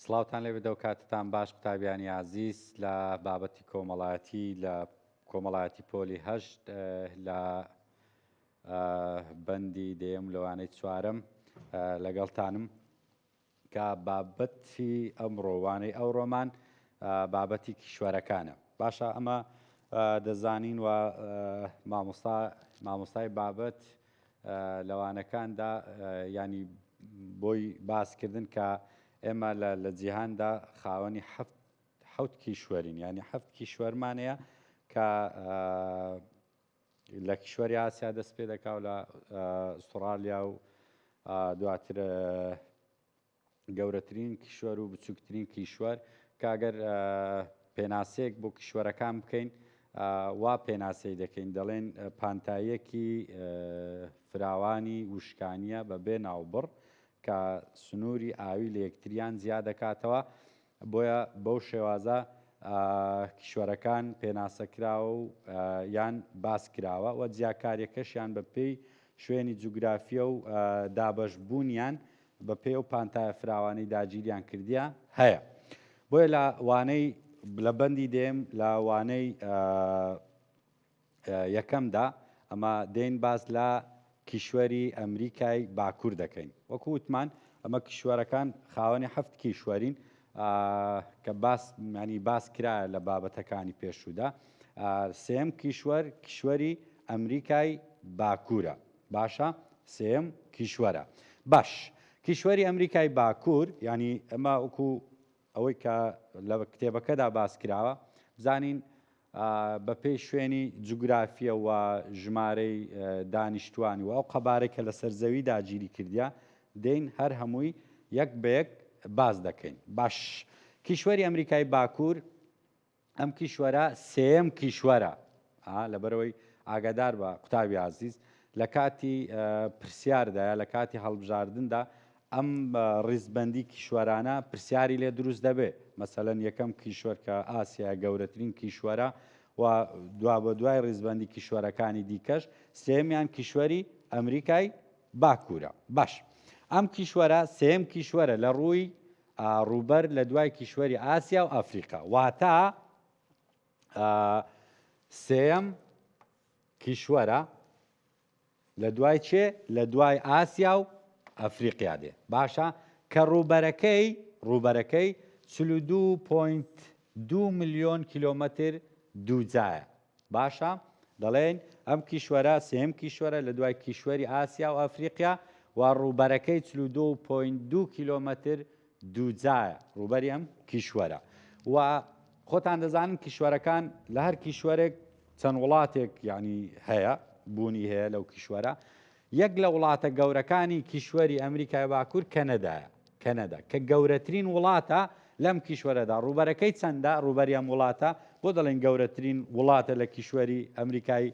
سڵاوتان لێ بێت و کاتتان باش قوتابیانی ئازیز لە بابەتی کۆمەڵایەتی لە کۆمەڵایەتی پۆلی هەشت لە بەندی دەیەم لەوانەی چوارەم لەگەڵتانم کە بابەتی ئەمڕۆ وانەی ئەوڕۆمان بابەتی کیشوەرەکانە باشە ئەمە دەزانین و مامۆستا مامۆستای بابەت لەوانەکاندا ینی بۆی باسکردن کە ئێمە لە جیهاندا خاوەنی هەفت حوت کیشوەرین ینی هەفت کیشوەرمانەیە کە لە کیشوەری ئاسیا دەست پێ دەکا و لە ئوسترالیا و دواتر گەورەترین کیشوەر و بچووکترین کیشوەر کە ئەگەر پێناسەیەک بۆ کیشوەرەکان بکەین وا پێناسەی دەکەین دەڵێن پانتاییەکی فراوانی وشکانیە بە بێ ناوبڕ کە سنووری ئاوی لە یەکتریان جیا دەکاتەوە بۆیە بەو شێوازە کیشوەرەکان پێناسە کراوە و یان باس کراوە و جیاکاریەکەشیان بە پێی شوێنی جوگرافیە و دابەش بوونیان بە پێی ئەو پانتایە فراوانەی داگیریان کردیە هەیە. بۆیە لە وانەی لە بەندی دێم لە وانەی یەکەمدا ئەمە دێین باس لە کیشوەری ئەمریکای باکوور دەکەین. وەکو وتمان ئەمە کیشوەرەکان خاوەنی هەفت کیشوەرین کە باس ینی باس کرایە لە بابەتەکانی پێشوودا. سێم کیشوەر کیشوەری ئەمریکای باکوورە. باشە سێم کیشوەرە. باش کیشوەری ئەمریکای باکوور ینی ئەمە وەکو ئەوەی کە لە کتێبەکەدا باس کراوە بزانین بەپێی شوێنی جوگرافیە و ژمارەی دانیشتوانی و ئەو قەبارەی کە لەسەر زەوی داگیری کردیە دێین هەر هەمووی یەک بە یەک باس دەکەین. باش کیشوەری ئەمریکای باکوور ئەم کیشوەرە سێیەم کیشوەرە لەبەرەوەی ئاگادار بە قوتابی ئازیز لە کاتی پرسیاردایە لە کاتی هەڵبژاردندا ئەم ڕیزبەندی کیشوەرانە پرسیاری لێ دروست دەبێ، مەسەلەن یەکەم کیشوەر کە ئاسیایە گەورەترین کیشوەرە و دوابەدوای ڕیزبەندی کیشوەرەکانی دیکەش، سێیەمیان کیشوەری ئەمریکای باکوورە. باش ئەم کیشوەرە سێیەم کیشوەرە لە ڕووی ڕووبەر لە دوای کیشوەری ئاسیا و ئەفریقا، واتە سێیەم کیشوەرە لە دوای چێ؟ لە دوای ئاسیا و ئەفریقیا دێ. باشە کە ڕووبەرەکەی ڕووبەرەکەی 42.2 ملیۆن کیلۆمەتر دووجایە. باشە دەڵێن ئەم کیشوەرە سێم کیشوەرە لە دوای کیشوەری ئاسیا و ئەفریقیا و ڕووبەرەکەی 42.2 کیلۆمەتر دووجایە ڕووبەری ئەم کیشوەرە و خۆتان دەزانن کیشوەرەکان لە هەر کیشوەرێک چەند وڵاتێک یانی هەیە بوونی هەیە لەو کیشوەرە یەک لە وڵاتە گەورەکانی کیشوەری ئەمریکای باکوور کەنەدایە کەنەدا کە گەورەترین وڵاتە لەم کیشوەرەدا ڕووبەرەکەی چەندە ڕووبەری ئەم وڵاتە بۆ دەڵێن گەورەترین وڵاتە لە کیشوەری ئەمریکای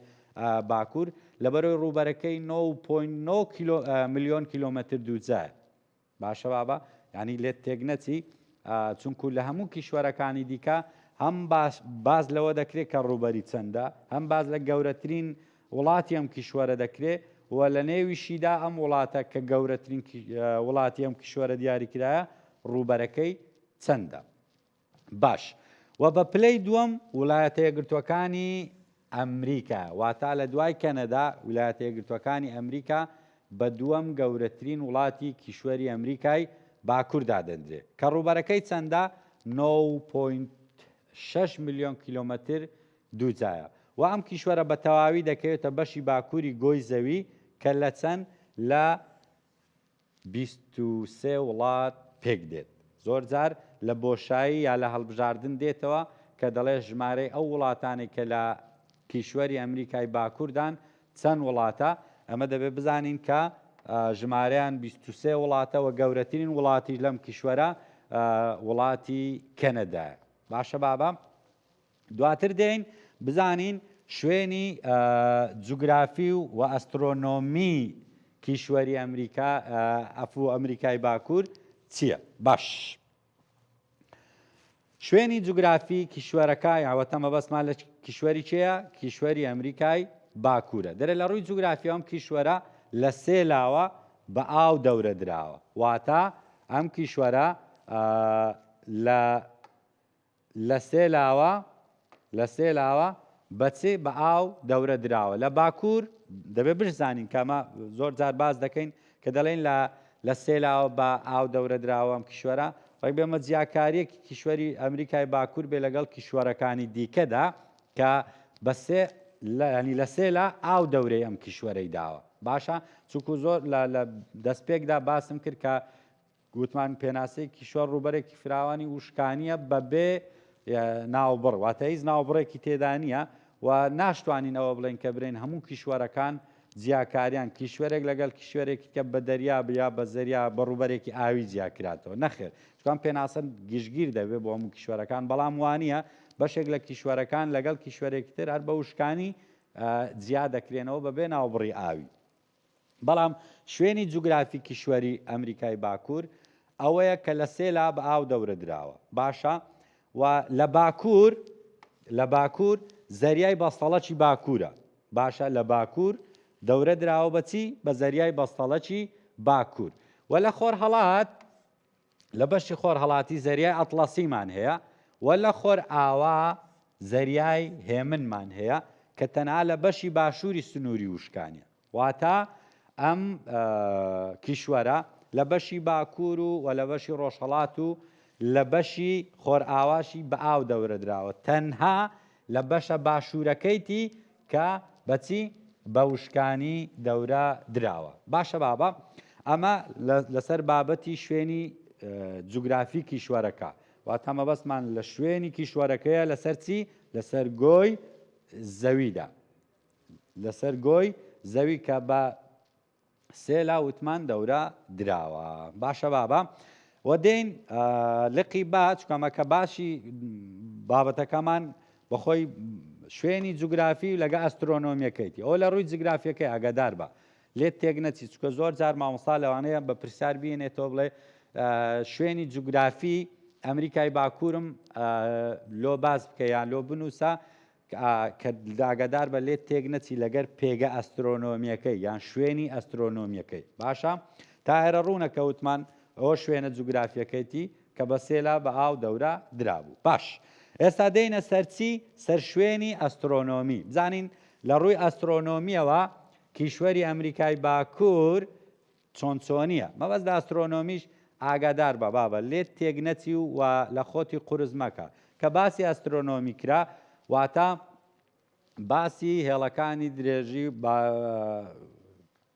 باکوور لەبەرەوەی ڕووبەرەکەی 9.9 ملیۆن کیلۆمەتر دووجایە باشە بابە یانی لێت تێک نەچی چونکو لە هەموو کیشوەرەکانی دیکە هەم باس باس لەوە دەکرێت کە ڕووبەری چەندە هەم باس لە گەورەترین وڵاتی ئەم کیشوەرە دەکرێت و لە نێویشیدا ئەم وڵاتە کە گەورەترین وڵاتی ئەم کیشوەرە دیاریکرایە ڕووبەرەکەی چەندە. باش و بە پلەی دووەم ولایەتە یەکگرتووەکانی ئەمریکا واتا لە دوای کەنەدا ولایەتە یەکگرتووەکانی ئەمریکا بە دووەم گەورەترین وڵاتی کیشوەری ئەمریکای باکوور دادەندرێ کە ڕووبەرەکەی چەندە 9.6 ملیۆن کیلۆمەتر دووجایە و ئەم کیشوەرە بە تەواوی دەکەوێتە بەشی باکووری گۆی زەوی کە لە چەند لە 23 وڵات پێک دێت. زۆر جار لە بۆشایی یا لە هەڵبژاردن دێتەوە کە دەڵێ ژمارەی ئەو وڵاتانەی کە لە کیشوەری ئەمریکای باکووردان چەند وڵاتە، ئەمە دەبێ بزانین کە ژمارەیان 23 وڵاتە و گەورەترین وڵاتیش لەم کیشوەرە وڵاتی کەنەدایە. باشە بابە؟ دواتر دێین بزانین شوێنی جوگرافی و ئەسترۆنۆمی کیشوەری ئەمریکا ئەفو ئەمریکای باکوور چییە؟ باش شوێنی جوگرافی کیشوەرەکە یاوەتە مەبەستمان لە کیشوەری چێە کیشوەری ئەمریکای باکوورە دەرێ لە ڕووی جوگرافی ئەم کیشوەرە لە سێ لاوە بە ئاو دەورە دراوە واتە ئەم کیشوەرە لە لە سێ لاوە لە سێ لاوە بە چ بە ئاو دەورە دراوە لە باکوور دەبێ بشزانین کە ئەمە زۆر جار باس دەکەین کە دەڵێن لە لە سێ لاوە بە ئاو دەورە دراوە ئەم کیشوەرە ڕێک بێمە جیاکاریەکی کیشوەری ئەمریکای باکوور بێ لەگەڵ کیشوەرەکانی دیکەدا کە بە سێ ینی لە سێ لا ئاو دەورەی ئەم کیشوەرەی داوە باشە چونکو زۆر لە لە دەستپێکدا باسم کرد کە گوتمان پێناسەی کیشوەر ڕووبەرێکی فراوانی وشکانییە بەبێ ناوبڕ، واتە هیچ ناوبڕێکی تێدا نییە و ناشتوانین ئەوە بڵێین کە برێن هەموو کیشوەرەکان جیاکاریان کیشوەرێک لەگەڵ کیشوەرێکی کە بە دەریا یا بە زەریا بە ڕووبەرێکی ئاوی جیا کراتەوە نەخێر چکان پێناسە گشتگیر دەبێت بۆ هەموو کیشوەرەکان بەڵام وانە بەشێک لە کیشوەرەکان لەگەڵ کیشوەرێکی تر هەر بە وشکانی جیا دەکرێنەوە بەبێ ناوبڕی ئاوی. بەڵام شوێنی جوگرافی کیشوەری ئەمریکای باکوور ئەوەیە کە لە سێ لا بە ئاو دەورە دراوە باشە و لە باکوور لە باکوور زەریای بەستەڵەکی باکوورە باشە لە باکوور دەورە دراوە بەچی بە زەریای بەستەڵەکی باکوور و لە خۆرهەڵات لە بەشی خۆرهەڵاتی زەریای ئەتڵەسیمان هەیە و لە خۆرئاوا زەریای هێمنمان هەیە کە تەنها لە بەشی باشووری سنووری وشکانیە. واتە ئەم کیشوەرە لە بەشی باکوور و و لە بەشی ڕۆژهەڵات و لە بەشی خۆرئاواشی بە ئاو دەورە دراوە تەنها لە بەشە باشوورەکەیتی کە بە چی؟ بە وشکانی دەورە دراوە. باشە بابە ئەمە لەسەر بابەتی شوێنی جوگرافی کیشوەرەکە. واتە مەبەستمان لە شوێنی کیشوەرەکەیە لەسەر چی؟ لەسەر گۆی زەویدا. لەسەر گۆی زەوی کە بە سێ لا وتمان دەورە دراوە. باشە بابە وە دێین لقی با چونکە ئەمە کە باشی بابەتەکەمان بەخۆی شوێنی جوگرافی و لەگە ئەسترۆنۆمیەکەیتی ئەو لە ڕووی جوگرافیەکەی ئاگادار بە لێت تێک نەچی چونکە زۆر جار مامۆستا لەوانەیە بە پرسیار بینێتەوە بڵێ شوێنی جوگرافی ئەمریکای باکوورم لۆ باس بکە یان لۆ بنووسە کە ئاگادار بە لێت تێک نەچی لەگەر پێگە ئەسترۆنۆمیەکەی یان شوێنی ئەسترۆنۆمیەکەی باشە تا ئێرە ڕوونە کە وتمان ئەوە شوێنە جوگرافیەکەیتی کە بە سێلا بە ئاو دەورە درابوو باش ئێستا دێینە سەر چی سەر شوێنی ئەسترۆنۆمی بزانین لە ڕووی ئەسترۆنۆمیەوە کیشوەری ئەمریکای باکوور چۆن چۆنیە مەبەست لە ئەسترۆنۆمیش ئاگادار بە بابە لێت تێک نەچی و و لە خۆتی قورس مەکە کە باسی ئەسترۆنۆمی کرا واتە باسی هێڵەکانی درێژی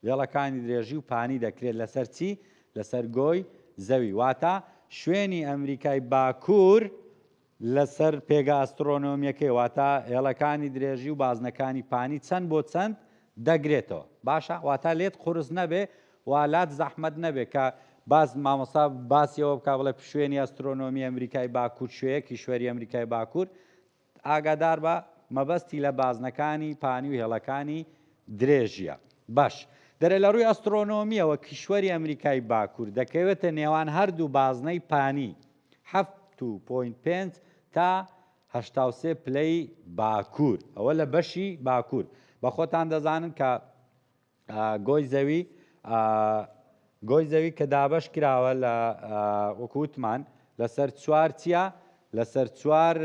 هێڵەکانی درێژی و پانی دەکرێت لەسەر چی لەسەر گۆی زەوی واتە شوێنی ئەمریکای باکوور لەسەر پێگە ئەستڕۆنۆمیەکەی واتە هێڵەکانی درێژی و بازنەکانی پانی چەند بۆ چەند دەگرێتەوە باشە واتە لێت قورس نەبێ و لات زەحمەت نەبێ کە باس مامۆستا باسی ئەوە بکا بڵێ شوێنی ئەسترۆنۆمی ئەمریکای باکوور کوێیە کیشوەری ئەمریکای باکوور ئاگادار بە مەبەستی لە بازنەکانی پانی و هێڵەکانی درێژیە باش دەرێ لە ڕووی ئەسترۆنۆمیەوە کیشوەری ئەمریکای باکوور دەکەوێتە نێوان هەردوو بازنەی پانی 7.5 تا 83 پلەی باکوور ئەوە لە بەشی باکوور بە خۆتان دەزانن کە گۆی زەوی گۆی زەوی کە دابەش کراوە لە وەکوتمان لەسەر چوار چیا لەسەر چوار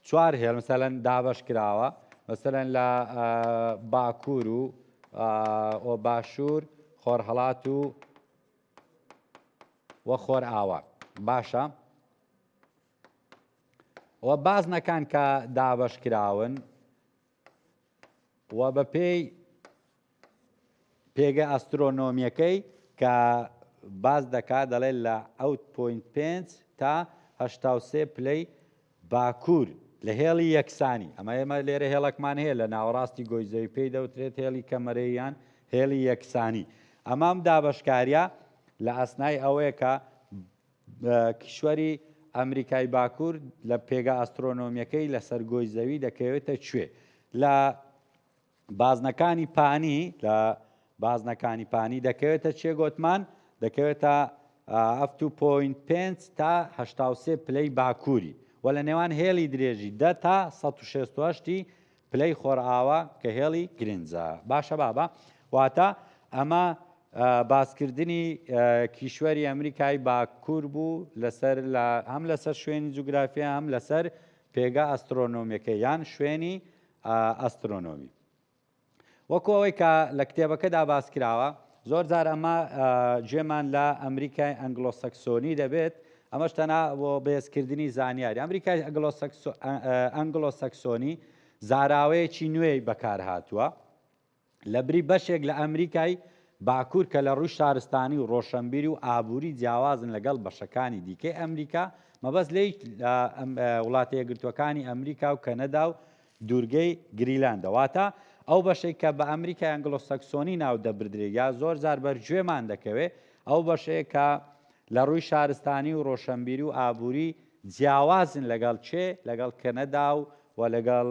چوار هێڵ مەسەلەن دابەش کراوە مەسەلەن لە باکوور و ئۆ باشوور خۆرهەڵات و و خۆرئاوا باشە و بازنەکان کە دابەش کراون و بەپێی پێگە ئەسترۆنۆمیەکەی کە باس دەکات دەڵێت لە 7.5 تا 83 پلەی باکوور لە هێڵی یەکسانی ئەمە ئێمە لێرە هێڵەکمان هەیە لە ناوەڕاستی گۆی زەوی پێی دەوترێت هێڵی کەمەرەی یان هێڵی یەکسانی ئەمام دابەشکاریە لە ئەسنای ئەوەیە کە کیشوەری ئەمریکای باکوور لە پێگە ئەسترۆنۆمیەکەی لەسەر گۆی زەوی دەکەوێتە کوێ لە بازنەکانی پانی لە بازنەکانی پانی دەکەوێتە چێ گۆتمان دەکەوێتە 7.5 تا 83 پلەی باکووری و لە نێوان هێڵی درێژی 10 تا 168 پلەی خۆرئاوا کە هێڵی گرنجە باشە بابە واتە ئەمە باسکردنی کیشوەری ئەمریکای باکوور بوو لەسەر لە هەم لەسەر شوێنی جوگرافیا هەم لەسەر پێگە ئەسترۆنۆمیەکە یان شوێنی ئەسترۆنۆمی. وەکو ئەوەی کە لە کتێبەکەدا باس کراوە، زۆر جار ئەمە گوێمان لە ئەمریکای ئەنگلۆسەکسۆنی دەبێت، ئەمەش تەنها بۆ بەهێزکردنی زانیاری. ئەمریکای ئەنگلۆسەکسۆنی زاراوەیەکی نوێی بەکارهاتووە، لەبری بەشێک لە ئەمریکای باکوور کە لە ڕووی شارستانی و ڕۆشەنبیری و ئابووری جیاوازن لەگەڵ بەشەکانی دیکەی ئەمریکا، مەبەست لێی وڵاتە یەکگرتووەکانی ئەمریکا و کەنەدا و دوورگەی گریلاندە، واتە ئەو بەشەی کە بە ئەمریکای ئەنگلۆسەکسۆنی ناو دەبردرێ یا زۆر جار بەر گوێمان دەکەوێ، ئەو بەشەیە کە لە ڕووی شارستانی و ڕۆشەنبیری و ئابووری جیاوازن لەگەڵ کێ؟ لەگەڵ کەنەدا و و لەگەڵ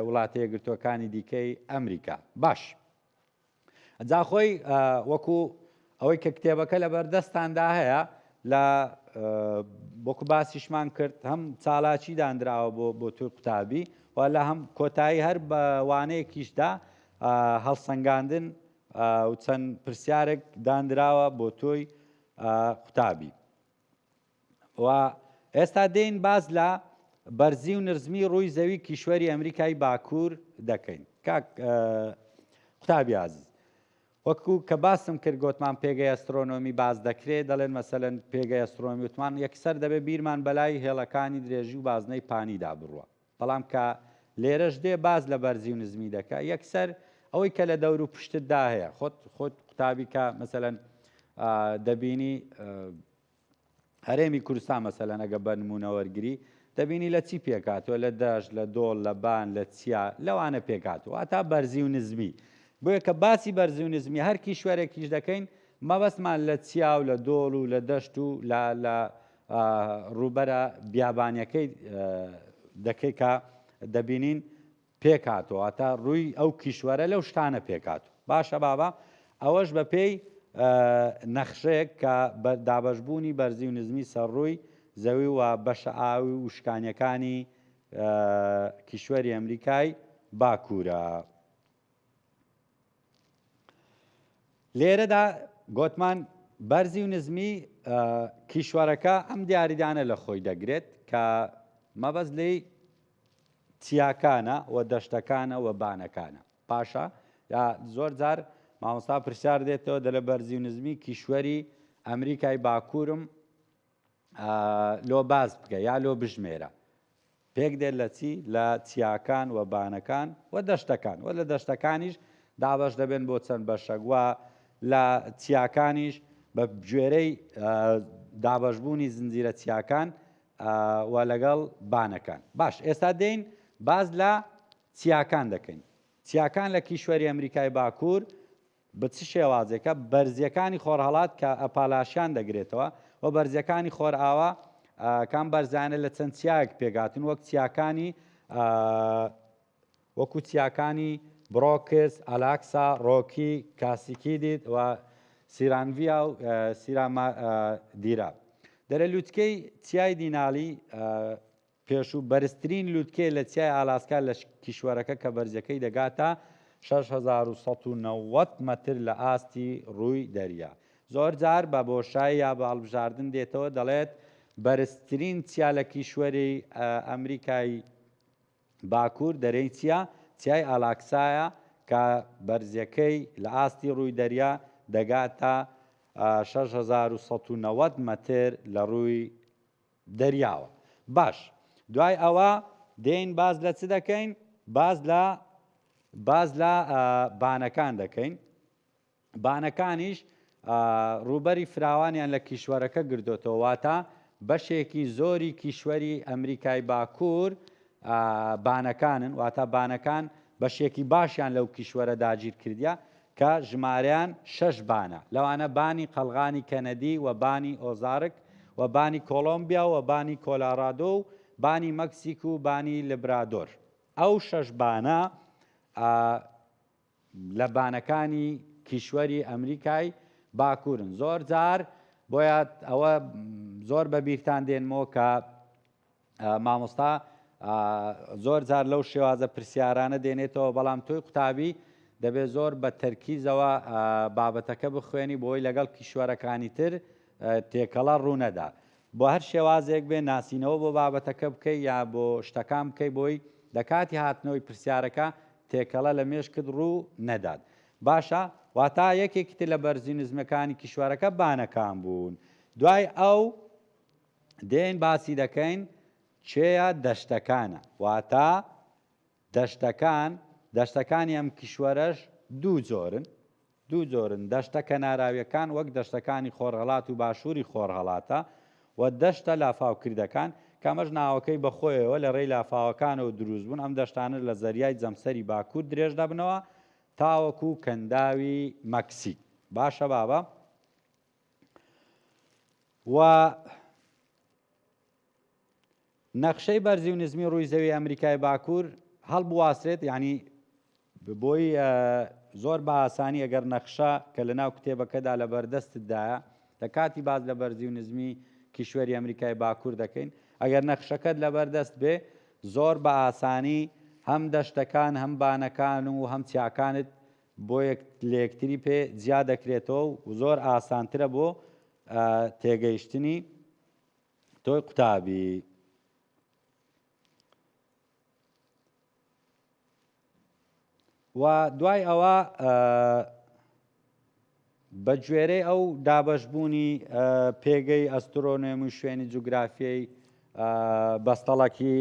وڵاتە یەکگرتووەکانی دیکەی ئەمریکا. باش. جا خۆی وەکو ئەوەی کە کتێبەکە لە بەردەستاندا هەیە لە وەکو باسیشمان کرد هەم چالاکی دانراوە بۆ بۆ توی قوتابی و لە هەم کۆتایی هەر بە وانەیەکیشدا هەڵسەنگاندن و چەند پرسیارێک دانراوە بۆ تۆی قوتابی. و ئێستا دێین باس لە بەرزی و نرزمی ڕووی زەوی کیشوەری ئەمریکای باکوور دەکەین. کاک قوتابی ئازیز، وەکو کە باسم کرد گۆتمان پێگەی ئەسترۆنۆمی باس دەکرێ، دەڵێن مەسەلەن پێگەی ئەسترۆنۆمی وتمان یەکسەر دەبێ بیرمان بەلای هێڵەکانی درێژی و بازنەی پانیدا بڕوا. بەڵام کە لێرەش دێ باس لە بەرزی و نزمی دەکا یەکسەر ئەوەی کە لە دەور و پشتتدا هەیە خۆت خۆت قوتابی کە مەسەلەن دەبینی هەرێمی کوردستان مەسەلەن ئەگە بە نموونە وەرگری دەبینی لە چی پێکهاتووە لە دەشت لە دۆڵ لە بان لە چیا لەوانە پێکهاتووە واتا بەرزی و نزمی بۆیە کە باسی بەرزی و نزمی هەر کیشوەرێکیش دەکەین مەبەستمان لە چیا و لە دۆڵ و لە دەشت و لە لە ڕووبەرە بیابانیەکەی دەکەی کە دەبینین پێکهاتووە واتە ڕووی ئەو کیشوەرە لەو شتانە پێکهاتوو باشە بابە ئەوەش بە پێی نەخشەیەک کە دابەشبوونی بەرزی و نزمی سەر ڕووی زەوی و بەشە ئاوی و وشکانیەکانی کیشوەری ئەمریکای باکوورە. لێرەدا گۆتمان بەرزی و نزمی کیشوەرەکە ئەم دیاریدانە لە خۆی دەگرێت کە مەبەست لێی چیاکانە و دەشتەکانە و بانەکانە. پاشا یا زۆر جار مامۆستا پرسیار دێتەوە دەلێ بەرزی و نزمی کیشوەری ئەمریکای باکوورم لۆ باس بکە یا لۆ بژمێرە. پێک دێت لە چی؟ لە چیاکان و بانەکان و دەشتەکان و لە دەشتەکانیش دابەش دەبێن بۆ چەند بەشەک و لە چیاکانیش بە گوێرەی دابەشبوونی زنجیرە چیاکان و لەگەڵ بانەکان. باش ئێستا دێین باس لە چیاکان دەکەین. چیاکان لە کیشوەری ئەمریکای باکوور بە چ شێوازێکە؟ بەرزییەکانی خۆرهەڵات کە ئەپالاشیان دەگرێتەوە و بەرزییەکانی خۆرئاوا کام بەرزانە لە چەند چیایەک پێکهاتوون وەک چیاکانی وەکو چیاکانی برۆکس، ئالاکسا، ڕۆکی، کاسیکیدیت و سیرانڤیا و سیرامادیرا. دەرە لوتکەی چیای دینالی پێشوو بەرزترین لوتکەیە لە چیای ئالاسکا لە کیشوەرەکە کە بەرزیەکەی دەگاتە 6190 مەتر لە ئاستی ڕووی دەریا. زۆر جار بە بۆشایی یا بە هەڵبژاردن دێتەوە دەڵێت بەرزترین چیا لە کیشوەری ئەمریکای باکوور دەرێی چیا، چیای ئالاکسایە کە بەرزیەکەی لە ئاستی ڕووی دەریا دەگاتە 6190 مەتر لە ڕووی دەریاوە. باش دوای ئەوە دێین باس لە چ دەکەین؟ باس لە باس لە بانەکان دەکەین. بانەکانیش ڕووبەری فراوانیان لە کیشوەرەکە گردۆتەوە، واتە بەشێکی زۆری کیشوەری ئەمریکای باکوور بانەکانن، واتە بانەکان بەشێکی باشیان لەو کیشوەرە داگیر کردیە کە ژمارەیان شەش بانە، لەوانە بانی قەڵغانی کەنەدی و بانی ئۆزارک و بانی کۆڵۆمبیا و بانی کۆلاڕادۆ و بانی مەکسیک و بانی لبرادۆر. ئەو شەش بانە لە بانەکانی کیشوەری ئەمریکای باکوورن. زۆر جار بۆیە ئەوە زۆر بە بیرتان دێنمەوە کە مامۆستا زۆر جار لەو شێوازە پرسیارانە دێنێتەوە بەڵام تۆی قوتابی دەبێت زۆر بە تەرکیزەوە بابەتەکە بخوێنی بۆی لەگەڵ کیشوەرەکانی تر تێکەڵە ڕوونەدا. بۆ هەر شێوازێک بێ ناسینەوە بۆ بابەتەکە بکەی یا بۆ شتەکان بکەی بۆی لە کاتی هاتنەوەی پرسیارەکە تێکەڵە لە مێشکت ڕوو نەدات. باشە واتا یەکێکی تر لە بەرزی نزمەکانی کیشوەرەکە بانەکان بوون. دوای ئەو دێین باسی دەکەین کێیە دەشتەکانە واتا دەشتەکان، دەشتەکانی ئەم کیشوەرەش دوو جۆرن، دوو جۆرن، دەشتە کەناراویەکان وەک دەشتەکانی خۆرهەڵات و باشووری خۆرهەڵاتە و دەشتە لافاوکردەکان، کە ئەمەش ناوەکەی بە خۆیەوە لە ڕێی لافاوەکانەوە دروست بوون، ئەم دەشتانە لە زەریای جەمسەری باکوور درێژ دەبنەوە تاوەکو کەنداوی مەکسیک. باشە بابە؟ و. نەخشەی بەرزی و نزمی ڕووی زەوی ئەمریکای باکوور هەڵبواسرێت یعنی بۆی زۆر بە ئاسانی ئەگەر نەخشە کە لە ناو کتێبەکەدا لە بەردەستتدایە لە کاتی باز لە بەرزی و نزمی کیشوەری ئەمریکای باکوور دەکەین ئەگەر نەخشەکەت لە بەردەست بێ زۆر بە ئاسانی هەم دەشتەکان هەم بانەکان و هەم چیاکانت بۆ یەک لە یەکتری پێ جیا دەکرێتەوە و زۆر ئاسانترە بۆ تێگەیشتنی تۆی قوتابی. و دوای ئەوە بە گوێرەی ئەو دابەشبوونی پێگەی ئەسترۆنۆمی و شوێنی جوگرافیەی بەستەڵەکی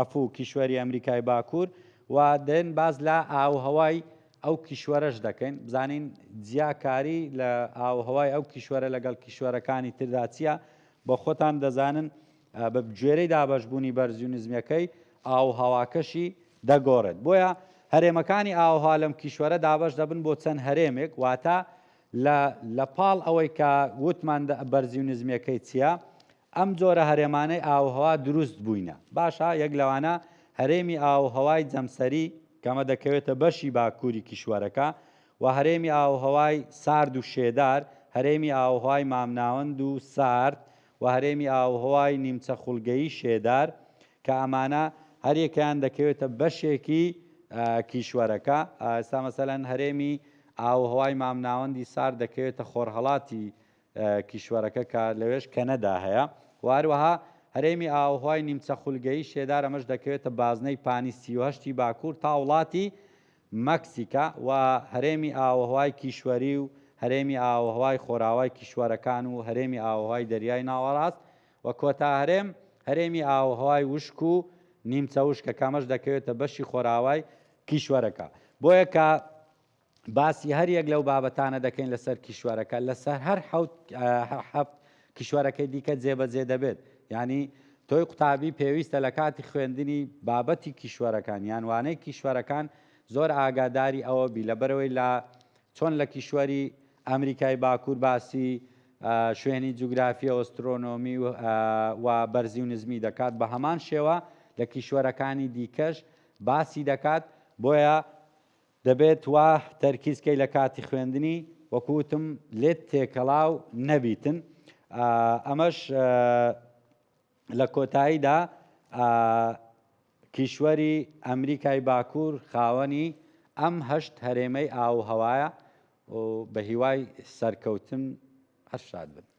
عەفو کیشوەری ئەمریکای باکوور و دێن باز لە ئاوهەوای ئەو کیشوەرەش دەکەین بزانین جیاکاری لە ئاوهەوای ئەو کیشوەرە لەگەڵ کیشوەرەکانی تردا چییە بۆ خۆتان دەزانن بە گوێرەی دابەشبوونی بەرزی و نزمیەکەی ئاووهەواکەشی دەگۆڕێت. بۆیە هەرێمەکانی ئاووهەوا لەم کیشوەرە دابەش دەبن بۆ چەند هەرێمێک، واتە لە لە پاڵ ئەوەی کە وتمان بەرزی و نزمیەکەی چییە، ئەم جۆرە هەرێمانەی ئاووهەوا دروست بووینە. باشە یەک لەوانە هەرێمی ئاووهەوای جەمسەری کە ئەمە دەکەوێتە بەشی باکووری کیشوەرەکە و هەرێمی ئاووهەوای سارد و شێدار، هەرێمی ئاووهەوای مامناوەند و سارد و هەرێمی ئاووهەوای نیمچە خوڵگەیی شێدار، کە ئەمانە هەریەکەیان دەکەوێتە بەشێکی کیشوەرەکە. ئێستا مەسەلەن هەرێمی ئاووهەوای مامناوەندی سارد دەکەوێتە خۆرهەڵاتی کیشوەرەکە کە لەوێش کەنەدا هەیە و هەروەها هەرێمی ئاووهەوای نیمچە خولگەیی شێدار ئەمەش دەکەوێتە بازنەی پانی 38 ی باکوور تا وڵاتی مەکسیکا و هەرێمی ئاووهەوای کیشوەری و هەرێمی ئاووهەوای خۆراوای کیشوەرەکان و هەرێمی ئاووهەوای دەریای ناوەڕاست و کۆتا هەرێم هەرێمی ئاووهەوای وشک و نیمچە وشکە کە ئەمەش دەکەوێتە بەشی خۆراوای کیشوەرەکە. بۆیە کە باسی هەر یەک لەو بابەتانە دەکەین لەسەر کیشوەرەکە لەسەر هەر حەوت هەفت کیشوەرەکەی دیکە جێبەجێ دەبێت یعنی تۆی قوتابی پێویستە لە کاتی خوێندنی بابەتی کیشوەرەکان یان وانەی کیشوەرەکان زۆر ئاگاداری ئەوە بی لەبەرەوەی لە چۆن لە کیشوەری ئەمریکای باکوور باسی شوێنی جوگرافی ئۆسترۆنۆمی و بەرزی و نزمی دەکات بە هەمان شێوە لە کیشوەرەکانی دیکەش باسی دەکات بۆیە دەبێت وا تەرکیز کەی لە کاتی خوێندنی وەکو وتم لێت تێکەڵاو نەبیتن ئەمەش لە کۆتاییدا کیشوەری ئەمریکای باکوور خاوەنی ئەم هەشت هەرێمەی ئاووهەوایە و بە هیوای سەرکەوتن هەر شاد بن.